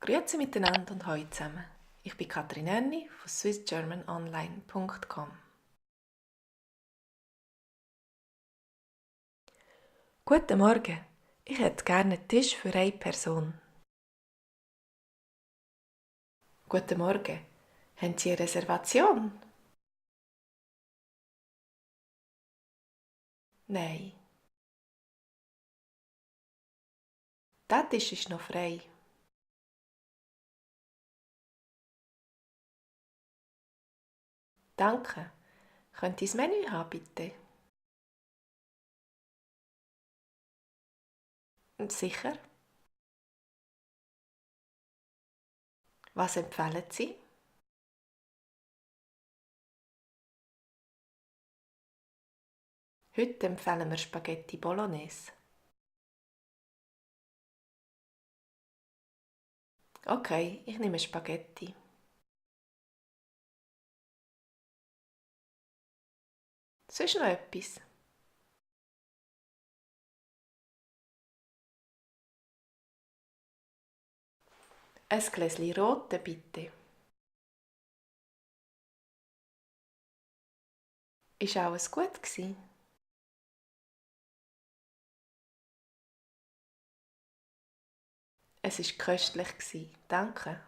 Grüezi miteinander und hallo zusammen. Ich bin Katrin Erni von swissgermanonline.com. Guten Morgen, ich hätte gerne einen Tisch für eine Person. Guten Morgen, haben Sie eine Reservation? Nein. Der Tisch ist noch frei. Danke. Könnt ihr das Menü haben, bitte? Sicher. Was empfehlen Sie? Heute empfehlen wir Spaghetti Bolognese. Okay, ich nehme Spaghetti. Sonst noch etwas? Ein Gläschen Rote, bitte. Ist alles gut gewesen? Es war köstlich. Danke.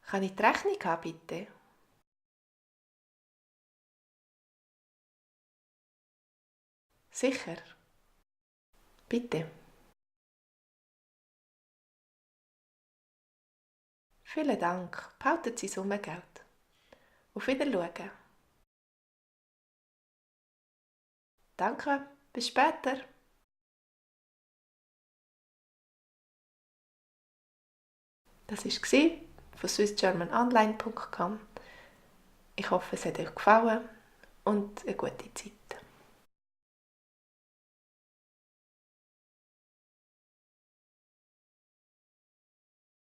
Kann ich die Rechnung haben, bitte? Sicher. Bitte. Vielen Dank. Behalten Sie Summengeld. Auf Wiedersehen. Danke. Bis später. Das war von swissgermanonline.com. Ich hoffe, es hat euch gefallen und eine gute Zeit.